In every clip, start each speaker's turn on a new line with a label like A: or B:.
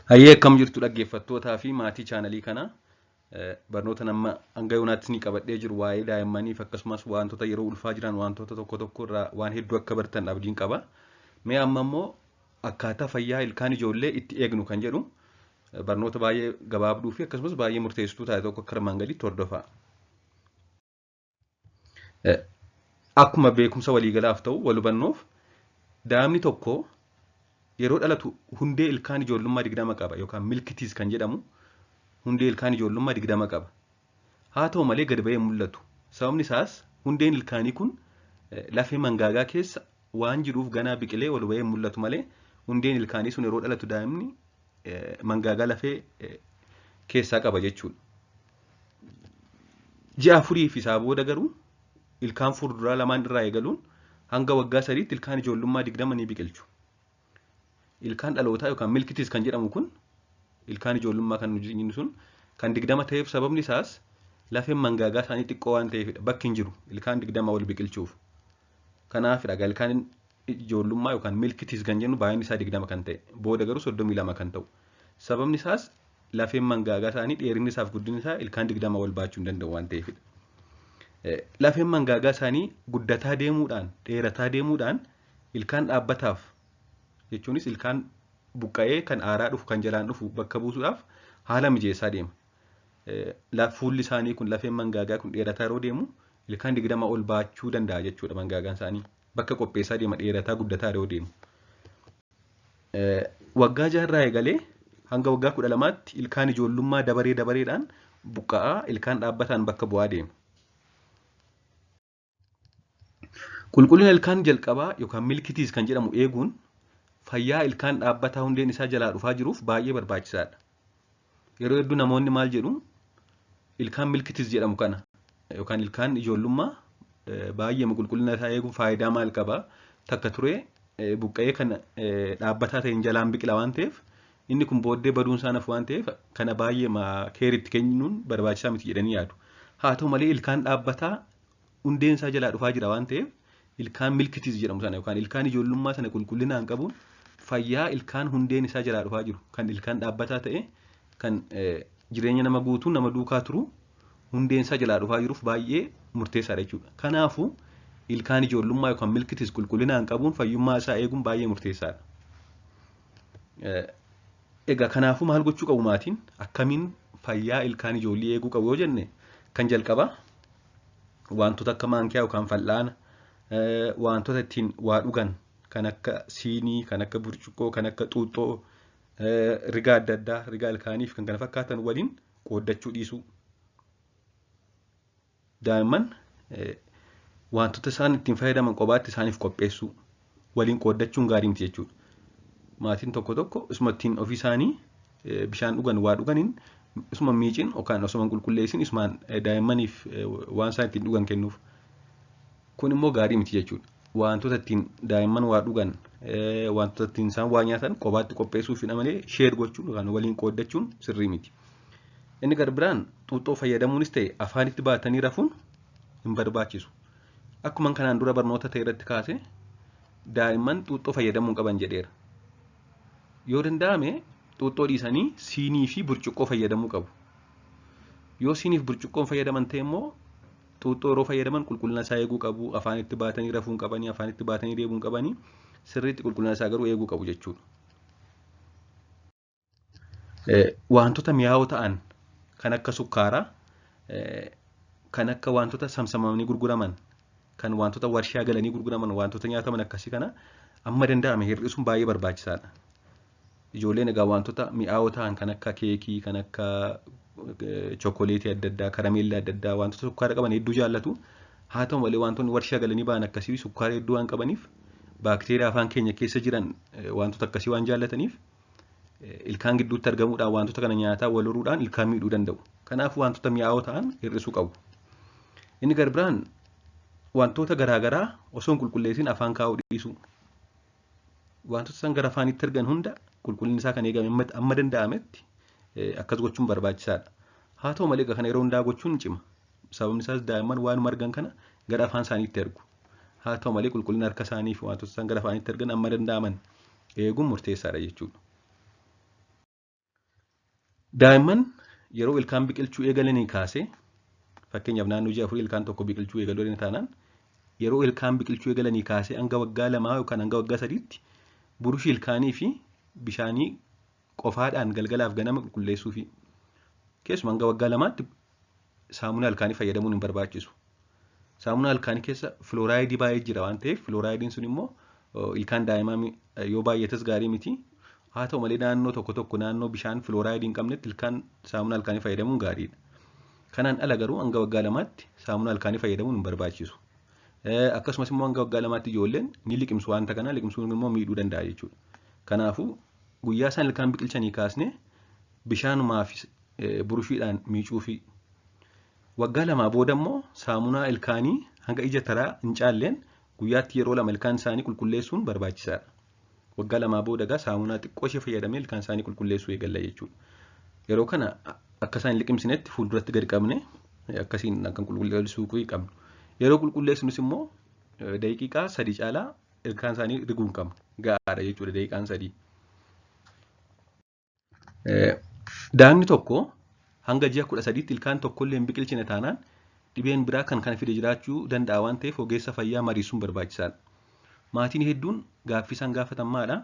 A: Hayyee, akkam jirtu dhaggeeffattootaa fi maatii chaanalii kanaa? Barnoota nama hanga yoonaatti ni qabadhee jiru waa'ee daa'immaniif akkasumas wantoota yeroo ulfaa jiran wantoota tokko tokko irraa waan hedduu akka bartan abdiin qaba. Mee amma immoo akkaataa fayyaa ilkaan ijoollee itti eegnu kan jedhu barnoota baay'ee gabaabduu fi akkasumas baay'ee murteessituu taate tokko akka armaan gadiitti hordofaa. Akkuma beekumsa waliigalaaf ta'u wal hubannoof, daa'imni tokko yeroo dhalatu hundee ilkaan ijoollummaa 20 qaba yookaan milk teeth kan jedhamu hundee ilkaan ijoollummaa 20 qaba. Haa ta'u malee gad ba'ee mul'atu. Sababni isaas hundeen ilkaanii kun lafee mangaagaa keessa waan jiruuf ganaa biqilee ol ba'ee mul'atu malee, hundeen ilkaanii sun yeroo dhalatu daa'imni mangaagaa lafee keessaa qaba jechuudha. Ji'a 4 fi isaa booda garuu ilkaan fuulduraa lamaan irraa eegaluun hanga waggaa 3tti ilkaan ijoollummaa 20 ni biqilchu. Ilkaan dhalootaa yookaan milk teeth kan jedhamu kun, ilkaan ijoollummaa kan nuti sun kan 20 ta'eef, sababni isaas lafeen mangaagaa isaanii xiqqoo waan ta'eefidha. Bakki hin jiru ilkaan 20 ol biqilchuuf. Kanaafidha ilkaan ijoollummaa yookaan milk teeth kan jennu baay'inni isaa 20 kan ta'e, booda garuu 32 kan ta'u. Sababni isaas lafeen mangaagaa isaanii dheerinni isaaf guddinni isaa ilkaan 20 ol baachuu hin danda'u waan ta'eefidha. Lafeen mangaagaa isaanii guddataa deemuudhaan, dheerataa deemuudhaan, ilkaan dhaabbataaf, jechuunis ilkaan buqqa'ee kan aaraa dhufu kan jalaan dhufu bakka buusuudhaaf haala mijeessaa deema. Fuulli isaanii kun, lafeen mangaagaa kun dheerataa yeroo deemu ilkaan 20 ol baachuu danda'a jechuudha mangaagaan isaanii. Bakka qopheessaa deema dheerataa guddataa yeroo deemu. Waggaa 6rraa eegalee hanga waggaa 12tti ilkaan ijoollummaa dabaree dabareedhaan buqqa'aa ilkaan dhaabbataan bakka bu'aa deema. Qulqullina ilkaan jalqabaa yookaan milk teeth kan jedhamu eeguun fayyaa ilkaan dhaabbataa hundeen isaa jalaa dhufaa jiruuf baay'ee barbaachisaadha. Yeroo hedduu namoonni maal jedhu? Ilkaan milk teeth jedhamu kana yookaan ilkaan ijoollummaa baay'ee qulqullina isaa eeguun faayidaa maal qaba? Takka ture buqqa'ee kan dhaabbataa ta'een jalaan biqila waan ta'eef, inni kun booddee baduun isaa nafu waan ta'eef, kana baay'ee care itti kennuun barbaachisaa miti jedhanii yaadu. Haa ta'u malee ilkaan dhaabbataa hundeen isaa jalaa dhufaa jira waan ta'eef, ilkaan milk teeth jedhamu sana yookaan ilkaan ijoollummaa sana qulqullinaan qabuun fayyaa ilkaan hundeen isaa jalaa dhufaa jiru kan ilkaan dhaabbataa ta'e, kan jireenya nama guutuu nama duukaa turu, hundeen isaa jalaa dhufaa jiruuf baay'ee murteessaadha jechuudha. Kanaafuu ilkaan ijoollummaa yookaan milk teeth qulqullinaan qabuun fayyummaa isaa eeguun baay'ee murteessaadha. Egaa kanaafuu maal gochuu qabu maatiin? Akkamiin fayyaa ilkaan ijoollee eeguu qabu yoo jenne, kan jalqabaa wantoota akka maankiyaa yookaan fal'aana, wantoota ittiin waa dhugan kan akka siinii, kan akka burcuqqoo, kan akka xuuxxoo, rigaa adda addaa, rigaa ilkaanii fi kan kana fakkaatan waliin qooddachuu dhiisuu. Daa'imman wantoota isaan ittiin fayyadaman kophaatti isaaniif qopheessuu, waliin qooddachuun gaarii miti jechuudha. Maatiin tokko tokko isuma ittiin ofii isaanii bishaan dhugan, waa dhuganiin isuma miicin yookaan osuma hin qulqulleessin isumaan daa'immaniif waan isaan ittiin dhugan kennuuf. Kun immoo gaarii miti jechuudha. Wantoota ittiin daa'imman waa dhugan, wantoota ittiin isaan waa nyaatan kophaatti qopheessuufidha malee share gochuun yookaan waliin qooddachuun sirrii miti. Inni gara biraan xuuxxoo fayyadamuunis ta'e afaanitti baatanii rafuun hin barbaachisu. Akkuma kanaan dura barnoota ta'e irratti kaase, daa'imman xuuxxoo fayyadamuu hin qaban jedheera. Yoo danda'ame xuuxxoo dhiisanii siinii fi burcuqqoo fayyadamuu qabu. Yoo siinii fi burcuqqoon fayyadaman ta'e immoo xuuxxoo yeroo fayyadaman qulqullina isaa eeguu qabu. Afaanitti baatanii rafuu hin qabanii, afaanitti baatanii deemuu hin qabanii, sirriitti qulqullina isaa garuu eeguu qabu jechuudha. Wantoota mi'aawoo ta'an kan akka sukkaaraa, kan akka wantoota samsamamanii gurguraman, kan wantoota warshaa galanii gurguraman, wantoota nyaataman akkasii kana amma danda'ame hir'isuun baay'ee barbaachisaadha. Ijoolleen egaa wantoota mi'aawoo ta'an kan akka keekii, kan akka chookoleetii adda addaa, karameellaa adda addaa, wantoota sukkaara qaban hedduu jaallatu. Haa ta'u malee wantoonni warshaa galanii ba'an akkasii sukkaara hedduu waan qabaniif, baakteeriyaa afaan keenya keessa jiran wantoota akkasii waan jaallataniif, ilkaan gidduutti argamuudhaan wantoota kana nyaataa wal horuudhaan ilkaan miidhuu danda'u. Kanaaf wantoota mi'aawoo ta'an hir'isuu qabu. Inni gara biraan wantoota garaagaraa osoo hin qulqulleessin afaan kaa'uu dhiisuu. Wantoota isaan gara afaanitti ergan hunda qulqullinni isaa kan eegame amma danda'ametti akkas gochuun barbaachisaadha. Haa ta'u malee kana yeroo hundaa gochuun cima. Sababni isaas daa'imman waanuma argan kana gara afaan isaaniitti ergu. Haa ta'u malee qulqullina harka isaanii fi wantoota isaan gara afaanitti ergan amma danda'aman eeguun murteessaadha jechuudha. Daa'imman yeroo ilkaan biqilchuu eegalanii kaasee, fakkeenyaaf naannoo ji'a 4 ilkaan tokko biqilchuu eegaluu taanaan, yeroo ilkaan biqilchuu eegalanii kaasee hanga waggaa 2 yookaan hanga waggaa 3tti burushii ilkaanii fi bishaanii qofaadhaan galgalaaf ganama qulqulleessuu fi keessumaa hanga waggaa 2tti saamunaa ilkaanii fayyadamuun hin barbaachisu. Saamunaa ilkaanii keessa filooraayidii baay'ee jira waan ta'eef, filooiraayidiin sun immoo ilkaan daa'imaa yoo baay'ates gaarii miti. Haa ta'u malee, naannoo tokko tokko, naannoo bishaan filooraayidii hin qabnetti ilkaan saamunaa ilkaanii fayyadamuun gaariidha. Kanaan ala garuu hanga waggaa 2tti saamunaa ilkaanii fayyadamuun hin barbaachisu. Akkasumas immoo hanga waggaa 2tti ijoolleen ni liqimsu. Wanta kana liqimsuun immoo miidhuu danda'a jechuudha. Kanaafuu guyyaa isaan ilkaan biqilchanii kaasnee bishaanumaa fi burushiidhaan miicuu fi waggaa 2 booda immoo saamunaa ilkaanii hanga ija taraa hin caalleen guyyaatti yeroo lama ilkaan isaanii qulqulleessuun barbaachisaadha. Waggaa 2 booda egaa saamunaa xiqqoo ishee fayyadamee ilkaan isaanii qulqulleessuu eegalla jechuudha. Yeroo kana akka isaan hin liqimsinetti fuulduratti gadi qabne akkasiin akka qulqulleessuu qabnu. Yeroo qulqulleessinus immoo daqiiqaa 3 caalaa ilkaan isaanii riguu hin qabnu. Gahaadha jechuudha daqiiqaan 3. Daa'imni tokko hanga ji'a 13tti ilkaan tokkollee hin biqilchine taanaan, dhibeen biraa kan kana fide jiraachuu danda'a waan ta'eef, ogeessa fayyaa mariisuun barbaachisaadha. Maatiin hedduun gaaffii isaan gaafatan maadha?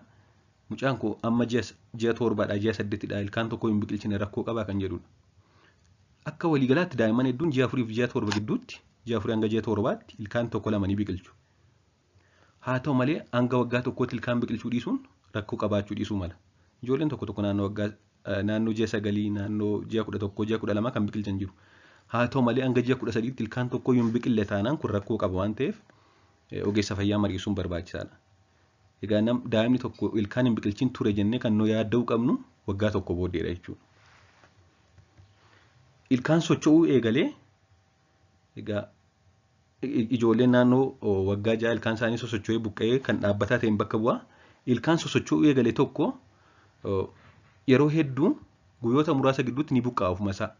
A: "Mucaan koo amma ji'a 7dha, ji'a 8dha, ilkaan tokko hin biqilchine, rakkoo qabaa?" kan jedhudha. Akka waliigalaatti daa'imman hedduun ji'a 4 fi ji'a 7 gidduutti, ji'a 4 hanga ji'a 7tti ilkaan tokko lama ni biqilchu. Haa ta'u malee, hanga waggaa tokkootti ilkaan biqilchuu dhiisuun rakkoo qabaachuu dhiisuu mala. Ijoolleen tokko tokko naannoo waggaa naannoo ji'a 9, naannoo ji'a 11, ji'a 12 kan biqilchan jiru. Haa ta'u malee, hanga ji'a 13tti ilkaan tokko hin biqille taanaan kun rakkoo qaba waan ta'eef, ogeessa fayyaa mariisuun barbaachisaadha. Egaa daa'imni tokko ilkaan hin biqilchin ture jennee kan nu yaadda'uu qabnu waggaa tokko booddeedha jechuudha. Ilkaan socho'uu eegalee, egaa ijoolleen naannoo waggaa 6 ilkaan isaanii sosocho'ee buqqa'ee kan dhaabbataa ta'een bakka bu'a. Ilkaan sosocho'uu eegale tokko yeroo hedduu guyyoota muraasa gidduutti ni buqqa'a ofuma isaa.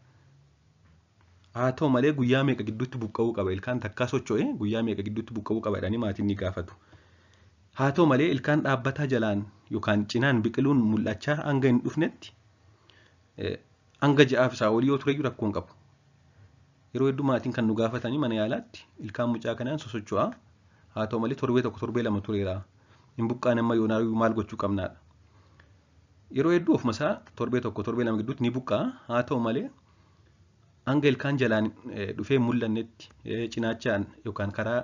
A: Haa ta'u malee, guyyaa meeqa gidduutti buqqa'uu qaba, ilkaan takkaa socho'ee guyyaa meeqa gidduutti buqqa'uu qaba jedhanii maatiin ni gaafatu. Haa ta'u malee, ilkaan dhaabbataa jalaan yookaan cinaan biqiluun mul'achaa hanga hin dhufnetti hanga ji'aaf isaa olii yoo tureyyuu rakkoo hin qabu. Yeroo hedduu maatiin kan nu gaafatanii mana yaalaatti, "Ilkaan mucaa kanaan sosocho'aa, haa ta'u malee torbee tokko, torbee 2 tureera, hin buqqaan, amma yoonaa maal gochuu qabnaadha?" Yeroo hedduu ofuma isaa torbee tokko, torbee 2 gidduutti ni buqqa'a. Haa ta'u malee, hanga ilkaan jalaan dhufee mul'annetti, cinaachaan yookaan karaa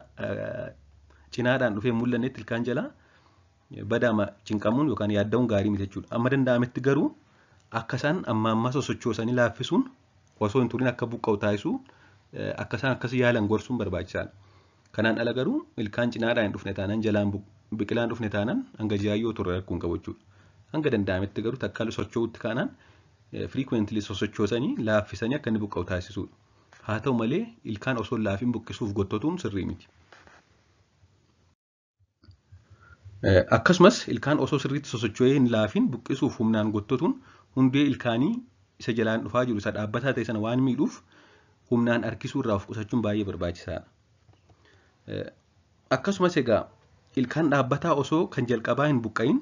A: cinaadhaan dhufee mul'annetti ilkaan jalaa badaama cinqamuun yookaan yaadda'uun gaarii miti jechuudha. Amma danda'ametti garuu akka isaan amma ammaa sosochoosanii laaffisuun, osoo hin turin akka buqqa'u taasisuu, akka isaan akkas yaalan gorsuun barbaachisaadha. Kanaan ala garuu ilkaan cinaadhaan hin dhufne taanaan, jalaan biqilaan dhufne taanaan, hanga ji'aa yoo turre rakkoo hin qabu jechuudha. Hanga danda'ametti garuu takkaa socho'utti kaanaan frequently sosochoosanii laaffisanii akka inni buqqa'u taasisuudha. Haa ta'u malee, ilkaan osoo hin laafin buqqisuuf gottotuun sirrii miti. Akkasumas ilkaan osoo sirriitti sosocho'ee hin laafin buqqisuuf humnaan gottotuun hundee ilkaanii isa jalaan dhufaa jiru, isa dhaabbataa ta'e sana waan miidhuuf, humnaan harkisuu irraa of qusachuun baay'ee barbaachisaadha. Akkasumas egaa ilkaan dhaabbataa osoo kan jalqabaa hin buqqa'in,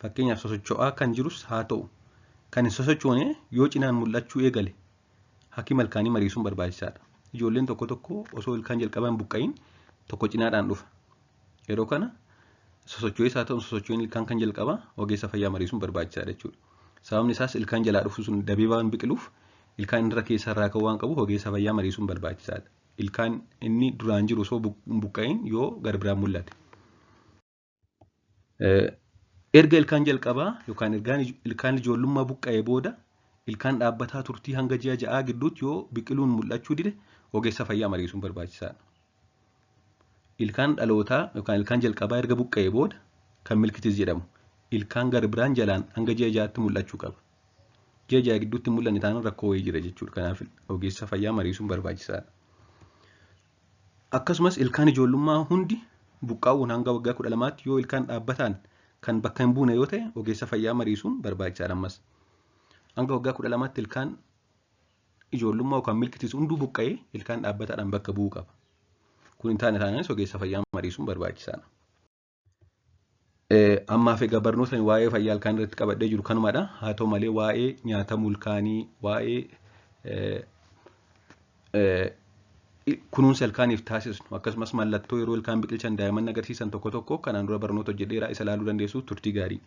A: fakkeenyaaf sosocho'aa kan jirus haa ta'u kan hin sosochoone, yoo cinaan mul'achuu eegale hakiima ilkaanii mariisuun barbaachisaadha. Ijoolleen tokko tokko osoo ilkaan jalqabaa hin buqqa'in tokko cinaadhaan dhufa. Yeroo kana sosocho'ees haa ta'u sosocho'in ilkaan kan jalqabaa ogeessa fayyaa mariisuun barbaachisaadha jechuudha. Sababni isaas ilkaan jalaa dhufu sun dabee waan biqiluuf, ilkaan irra keessaa irraa ka'uu waan qabuuf, ogeessa fayyaa mariisuun barbaachisaadha. Ilkaan inni duraan jiru osoo hin buqqa'in yoo gara biraan mul'ate. Erga ilkaan jalqabaa yookaan ilkaan ijoollummaa buqqa'ee booda ilkaan dhaabbataa turtii hanga ji'a 6 gidduutti yoo biqiluun mul'achuu dide, ogeessa fayyaa mariisuun barbaachisaadha. Ilkaan dhalootaa yookaan ilkaan jalqabaa erga buqqa'ee booda, kan milk teeth jedhamu, ilkaan gara biraan jalaan hanga ji'a 6tti mul'achuu qaba. Ji'a 6 gidduutti mul'anne taanaan rakkoo wayii jira jechuudha. Kanaaf ogeessa fayyaa mariisuun barbaachisaadha. Akkasumas ilkaan ijoollummaa hundi buqqaa'uun hanga waggaa 12tti yoo ilkaan dhaabbataan kan bakka hin buune yoo ta'e, ogeessa fayyaa mariisuun barbaachisaadha ammas. Hanga waggaa 12tti ilkaan ijoollummaa yookaan milk teeth hunduu buqqa'ee ilkaan dhaabbataadhaan bakka bu'uu qaba. Kun hin taane taanaanis ogeessa fayyaa mariisuun barbaachisaadha. Ammaaf egaa barnoota waa'ee fayyaa ilkaan irratti qabadhee jiru kanumadha. Haa ta'u malee waa'ee nyaatamuu ilkaanii, waa'ee kunuunsa ilkaaniif taasisnu akkasumas mallattoo yeroo ilkaan biqilchan daa'imman agarsiisan tokko tokko kanaan dura barnoota hojjedheera isa ilaaluu dandeessu turtii gaarii.